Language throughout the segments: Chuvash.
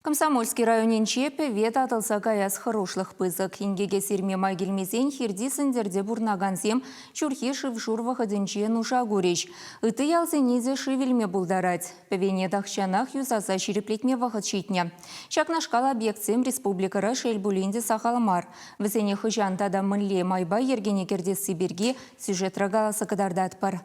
Комсомольски районӗнче пӗве татӑлса каяс хӑрушлӑх пысӑк. Инкеке сирме май килмесен Хирти Сӗнтӗрте пурӑнакансем ҫурхи шыв-шур вӑхӑтӗнче нуша курӗҫ. Ытти ялсене те шыв илме пултарать. Пӗвене тахҫанах юсаса ҫирӗплетме вӑхӑт ҫитнӗ. Ҫакнашкал объектсем республикӑра шел пулин те сахал мар. Вӗсене хӑҫан тата мӗнле майпа йӗркене кӗртесси пирки сюжетра каласа кӑтартатпӑр.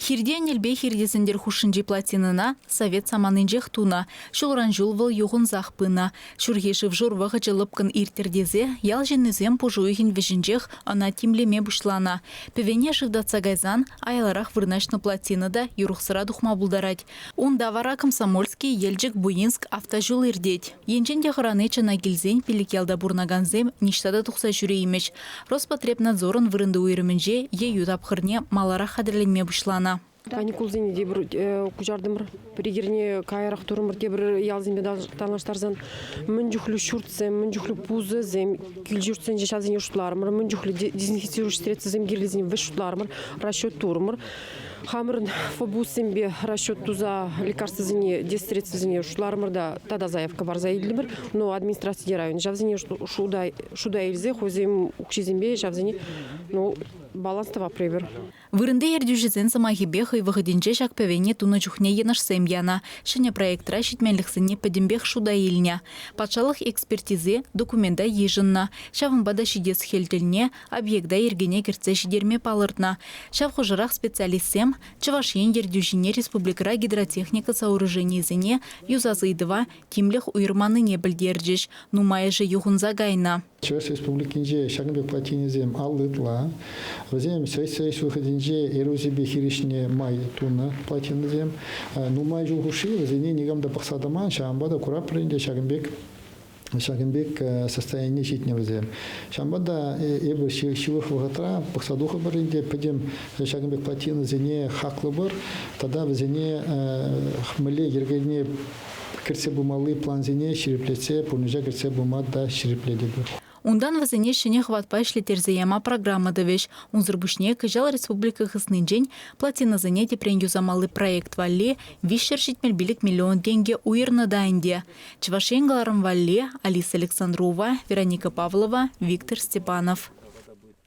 Хирти Ӗнелпе Хирти Сӗнтӗр хушшинчи плотинӑна совет саманинчех тунӑ. Ҫулран-ҫул вӑл юхӑнсах пынӑ. Ҫурхи шыв-шур вӑхӑчӗ лӑпкӑн ирттӗр тесе ял ҫыннисем пуш уйӑхӗн вӗҫӗнчех ӑна тимлеме пуҫланӑ. Пӗвене шыв татса кайсан аяларах вырнаҫнӑ плотина та юрӑхсӑра тухма пултарать. Унта вара Комсомольски, Елчӗк, Буинск автоҫул иртет. Енчен те хӑрани чӑна килсен пилӗк ялта пурӑнакансем ниҫта та тухса ҫӳреймӗҫ. Роспотребнадзорӑн вырӑнти уйрӑмӗнче ейӳ тапхӑрне маларах хатӗрленме пуҫланӑ. Каникулсене те пӗр куҫартӑмӑр. Пӗр-икерне каярах турӑмӑр тепӗр ялсемпе танлаштарсан. Мӗн чухлӗ ҫуртсем, мӗн чухлӗ пусӑсем, кил-ҫуртсенче ҫавсене шутларӑмӑр, мӗн чухлӗ дезинфицирующий средствӑсем кирлисене вӗҫ шутларӑмӑр, расчет турӑмӑр. Хамӑрӑн ФБУсемпе расчет туса лекарствӑсене, дезсредствӑсене шутларӑмӑр та тата заявка парса илтӗмӗр. Но администраци те район ҫавсене шута илсе хӑйсем укҫисемпе ҫавсене ну, баланс тӑвап эпир. Вырӑнти ертӳҫӗсен сӑмахӗпе хӑй вӑхӑтӗнче ҫак пӗвене тунӑ чухне йӑнӑшсем янӑ. Ҫӗнӗ проектра ҫитменлӗхсене пӗтӗмпех шута илнӗ. Патшалӑх экспертизи документа йышӑннӑ. Ҫавӑнпа та ҫитес хӗл тӗлне объекта йӗркене кӗртсе ҫитерме палӑртнӑ. Ҫав хушӑрах специалистсем Чӑваш Ен ертӳҫине республикӑра гидротехника сооруженийӗсене юсас ыйтӑва тимлӗх уйӑрманнине пӗлтерчӗҫ. Нумайӑшӗ юхӑнса кайнӑ. Чӑваш Республикинче ҫакӑн пек плотинӑсем 50 ытла. Вӗсем Совет Союз вӑхӑтӗнче эрозипе хирӗҫнӗ май тунӑ плотинӑсем. Нумай ҫул хушши вӗсене никам та пӑхса тӑман, ҫавӑнпа та куратпӑр ӗнтӗ ҫакӑн пек ҫакӑн пек состоянине ҫитнӗ вӗсем. Ҫавӑнпа та эпир ҫывӑх вӑхӑтра пӑхса тухӑпӑр ӗнтӗ, пӗтӗм ҫакӑн пек плотинӑсене хаклӑпӑр тата вӗсене мӗнле йӗркене кӗртсе пымалли плансене ҫирӗплетсе пурнӑҫа кӗртсе пыма та ҫирӗплетӗпӗр. Унтан вӗсене ҫӗнӗ хӑватпа ӗҫлеттерсе яма программа тӑвӗҫ. Унсӑр пуҫне кӑҫал республика хыснинчен плотинӑсене тӗпрен юсамалли проект валли 375 миллион тенкӗ уйӑрнӑ та ӗнтӗ. Чӑваш Ен кӑларӑм валли Алиса Александрова, Вероника Павлова, Виктор Степанов.